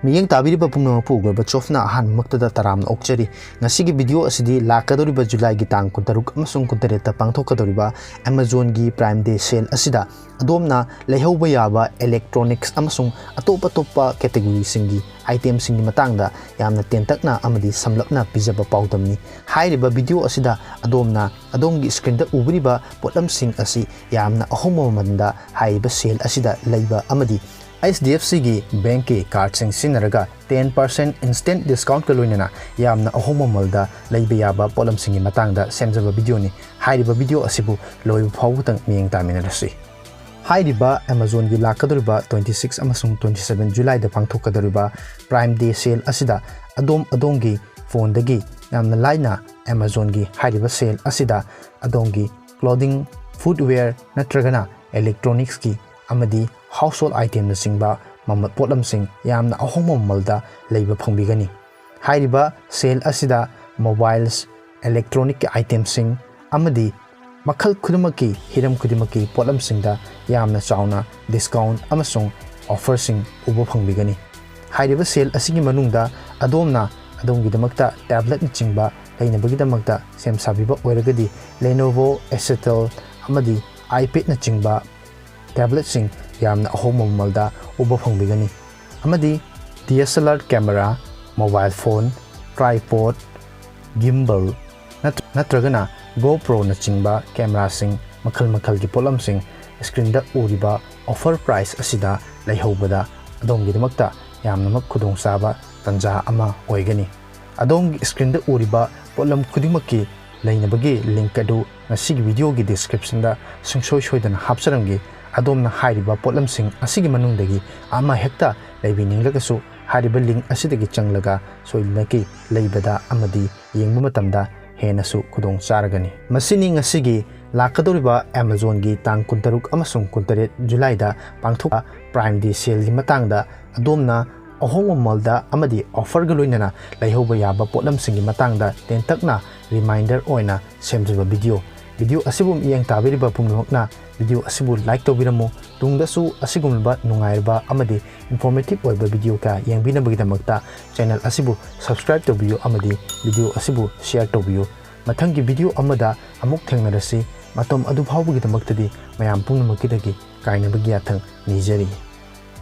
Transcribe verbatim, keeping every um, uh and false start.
ꯃꯤꯠꯌꯦꯡ ꯇꯥꯕꯤꯔꯤꯕ ꯄꯨꯝꯅꯃꯛꯄꯨ ꯒꯣꯔꯕꯥꯆꯣꯚꯅ ꯑꯍꯥꯟꯕꯃꯛꯇꯗ ꯇꯔꯥꯝꯅ ꯑꯣꯛꯆꯔꯤ꯫ ꯉꯁꯤꯒꯤ ꯚꯤꯗꯤꯑꯣ ꯑꯁꯤꯗꯤ ꯂꯥꯛꯀꯗꯧꯔꯤꯕ ꯖꯨꯂꯥꯏꯒꯤ ꯇꯥꯡ ꯀꯨꯟꯇꯔꯨꯛ ꯑꯃꯁꯨꯡ ꯀꯨꯟꯇꯔꯦꯠꯇ ꯄꯥꯡꯊꯣꯛꯀꯗꯧꯔꯤꯕ Amazonꯒꯤ Prime Day Sale ꯑꯁꯤꯗ ꯑꯗꯣꯝꯅ ꯂꯩꯍꯧꯕ ꯌꯥꯕ electronics ꯑꯃꯁꯨꯡ ꯑꯇꯣꯞ ꯑꯇꯣꯞꯄ categoryꯁꯤꯡꯒꯤ itemꯁꯤꯡꯒꯤ ꯃꯇꯥꯡꯗ ꯌꯥꯝꯅ ꯇꯦꯟꯇꯛꯅ ꯑꯃꯗꯤ ꯁꯝꯂꯞꯅ ꯄꯤꯖꯕ ꯄꯥꯎꯗꯝꯅꯤ꯫ ꯍꯥꯏꯔꯤꯕ ꯚꯤꯗꯤꯑꯣ ꯑꯁꯤꯗ ꯑꯗꯣꯝꯅ ꯑꯗꯣꯝꯒꯤ screenꯗ ꯎꯕꯤꯔꯤꯕ ꯄꯣꯠꯂꯝꯁꯤꯡ ꯑꯁꯤ ꯌꯥꯝꯅ ꯑꯍꯣꯡꯕ ꯃꯃꯜꯗ ꯍꯥꯏꯔꯤꯕ sale ꯑꯁꯤꯗ ꯂꯩꯕ ꯑꯃꯗꯤ H D F Cꯒꯤ bankꯀꯤ cardꯁꯤꯡ ꯁꯤꯖꯤꯟꯅꯔꯒ ten percent instant discountꯀ ꯂꯣꯏꯅꯅ ꯌꯥꯝꯅ ꯑꯍꯣꯡꯕ ꯃꯃꯜꯗ ꯂꯩꯕ ꯌꯥꯕ ꯄꯣꯠꯂꯝꯁꯤꯡꯒꯤ ꯃꯇꯥꯡꯗ ꯁꯦꯝꯖꯕ ꯚꯤꯗꯤꯑꯣꯅꯤ꯫ ꯍꯥꯏꯔꯤꯕ ꯚꯤꯗꯤꯑꯣ ꯑꯁꯤꯕꯨ ꯂꯣꯏꯕ ꯐꯥꯎꯕꯇꯪ ꯃꯤꯠꯌꯦꯡ ꯇꯥꯃꯤꯟꯅꯔꯁꯤ꯫ ꯍꯥꯏꯔꯤꯕ Amazonꯒꯤ ꯂꯥꯛꯀꯗꯧꯔꯤꯕ twenty six ꯑꯃꯁꯨꯡ twenty seven ꯖꯨꯂꯥꯏꯗ ꯄꯥꯡꯊꯣꯛꯀꯗꯧꯔꯤꯕ Prime Day Sale ꯑꯁꯤꯗ ꯑꯗꯣꯝ ꯑꯗꯣꯝꯒꯤ phoneꯗꯒꯤ ꯌꯥꯝꯅ ꯂꯥꯏꯅ Amazonꯒꯤ ꯍꯥꯏꯔꯤꯕ sale ꯑꯁꯤꯗ ꯑꯗꯣꯝꯒꯤ clothing, footwear ꯅꯠꯇ꯭ꯔꯒꯅ electronicsꯀꯤ ꯑꯃꯗꯤ household itemꯅꯆꯤꯡꯕ ꯃꯃꯜ ꯄꯣꯠꯂꯝꯁꯤꯡ ꯌꯥꯝꯅ ꯑꯍꯣꯡꯕ ꯃꯃꯜꯗ ꯂꯩꯕ ꯐꯪꯕꯤꯒꯅꯤ꯫ ꯍꯥꯏꯔꯤꯕ sale ꯑꯁꯤꯗ mobiles, electronic itemꯁꯤꯡ ꯑꯃꯗꯤ ꯃꯈꯜ ꯈꯨꯗꯤꯡꯃꯛꯀꯤ ꯍꯤꯔꯝ ꯈꯨꯗꯤꯡꯃꯛꯀꯤ ꯄꯣꯠꯂꯝꯁꯤꯡꯗ ꯌꯥꯝꯅ ꯆꯥꯎꯅ discount ꯑꯃꯁꯨꯡ offerꯁꯤꯡ ꯎꯕ ꯐꯪꯕꯤꯒꯅꯤ꯫ ꯍꯥꯏꯔꯤꯕ sale ꯑꯁꯤꯒꯤ ꯃꯅꯨꯡꯗ ꯑꯗꯣꯝꯅ ꯑꯗꯣꯝꯒꯤꯗꯃꯛꯇ tabletꯅꯆꯤꯡꯕ ꯂꯩꯅꯕꯒꯤꯗꯃꯛꯇ ꯁꯦꯝ ꯁꯥꯕꯤꯕ ꯑꯣꯏꯔꯒꯗꯤ Lenovo Asetul ꯑꯃꯗꯤ iPadꯅꯆꯤꯡꯕ tabletꯁꯤꯡ ꯌꯥꯝꯅ ꯑꯍꯣꯡꯕ ꯃꯃꯜꯗ ꯎꯕ ꯐꯪꯕꯤꯒꯅꯤ꯫ ꯑꯃꯗꯤ D S L R camera, mobile phone, tripod, gimbal ꯅꯠ-, ꯅꯠꯇ꯭ꯔꯒꯅ GoProꯅꯆꯤꯡꯕ cameraꯁꯤꯡ ꯃꯈꯜ ꯃꯈꯜꯒꯤ ꯄꯣꯠꯂꯝꯁꯤꯡ screenꯗ ꯎꯔꯤꯕ offer price ꯑꯁꯤꯗ ꯂꯩꯍꯧꯕꯗ ꯑꯗꯣꯝꯒꯤꯗꯃꯛꯇ ꯌꯥꯝꯅꯃꯛ ꯈꯨꯗꯣꯡꯆꯥꯕ ꯇꯥꯟꯖꯥ ꯑꯃ ꯑꯣꯏꯒꯅꯤ꯫ ꯑꯗꯣꯝꯒꯤ screenꯗ ꯎꯔꯤꯕ ꯄꯣꯠꯂꯝ ꯈꯨꯗꯤꯡꯃꯛꯀꯤ ꯂꯩꯅꯕꯒꯤ link ꯑꯗꯨ ꯉꯁꯤꯒꯤ ꯚꯤꯗꯤꯑꯣꯒꯤ descriptionꯗ ꯁꯨꯡꯁꯣꯏ ꯁꯣꯏꯗꯅ ꯍꯥꯞꯆꯔꯝꯒꯦ꯫ ꯑꯗꯣꯝꯅ ꯍꯥꯏꯔꯤꯕ ꯄꯣꯠꯂꯝꯁꯤꯡ ꯑꯁꯤꯒꯤ ꯃꯅꯨꯡꯗꯒꯤ ꯑꯃ ꯍꯦꯛꯇ ꯂꯩꯕꯤꯅꯤꯡꯂꯒꯁꯨ ꯍꯥꯏꯔꯤꯕ link ꯑꯁꯤꯗꯒꯤ ꯆꯪꯂꯒ ꯁꯣꯏꯗꯅꯀꯤ ꯂꯩꯕꯗ ꯑꯃꯗꯤ ꯌꯦꯡꯕ ꯃꯇꯝꯗ ꯍꯦꯟꯅꯁꯨ ꯈꯨꯗꯣꯡ ꯆꯥꯔꯒꯅꯤ꯫ ꯃꯁꯤꯅꯤ ꯉꯁꯤꯒꯤ ꯂꯥꯛꯀꯗꯧꯔꯤꯕ Amazonꯒꯤ ꯇꯥꯡ ꯀꯨꯟꯇꯔꯨꯛ ꯑꯃꯁꯨꯡ ꯀꯨꯟꯇꯔꯦꯠ ꯖꯨꯂꯥꯏꯗ ꯄꯥꯡꯊꯣꯛꯄ Prime Day saleꯒꯤ ꯃꯇꯥꯡꯗ ꯑꯗꯣꯝꯅ ꯑꯍꯣꯡꯕ ꯃꯃꯜꯗ ꯑꯃꯗꯤ offerꯒ ꯂꯣꯏꯅꯅ ꯂꯩꯍꯧꯕ ꯌꯥꯕ ꯄꯣꯠꯂꯝꯁꯤꯡꯒꯤ ꯃꯇꯥꯡꯗ ꯇꯦꯟꯇꯛꯅ reminder ꯑꯣꯏꯅ ꯁꯦꯝꯖꯕ ꯚꯤꯗꯤꯑꯣ꯫ Video ꯑꯁꯤꯕꯨ ꯃꯤꯠꯌꯦꯡ ꯇꯥꯕꯤꯔꯤꯕ ꯄꯨꯝꯅꯃꯛꯅ video ꯑꯁꯤꯕꯨ like ꯇꯧꯕꯤꯔꯝꯃꯨ꯫ ꯇꯨꯡꯗꯁꯨ ꯑꯁꯤꯒꯨꯝꯂꯕ ꯅꯨꯡꯉꯥꯏꯔꯕ ꯑꯃꯗꯤ informative ꯑꯣꯏꯕ video ꯀꯌꯥ ꯌꯦꯡꯕꯤꯅꯕꯒꯤꯗꯃꯛꯇ channel ꯑꯁꯤꯕꯨ subscribe ꯇꯧꯕꯤꯌꯨ ꯑꯃꯗꯤ video ꯑꯁꯤꯕꯨ share ꯇꯧꯕꯤꯌꯨ꯫ ꯃꯊꯪꯒꯤ video ꯑꯃꯗ ꯑꯃꯨꯛ ꯊꯦꯡꯅꯔꯁꯤ꯫ ꯃꯇꯝ ꯑꯗꯨ ꯐꯥꯎꯕꯒꯤꯗꯃꯛꯇꯗꯤ ꯃꯌꯥꯝ ꯄꯨꯝꯅꯃꯛꯀꯤꯗꯒꯤ ꯀꯥꯏꯅꯕꯒꯤ ꯌꯥꯊꯪ ꯅꯤꯖꯔꯤ꯫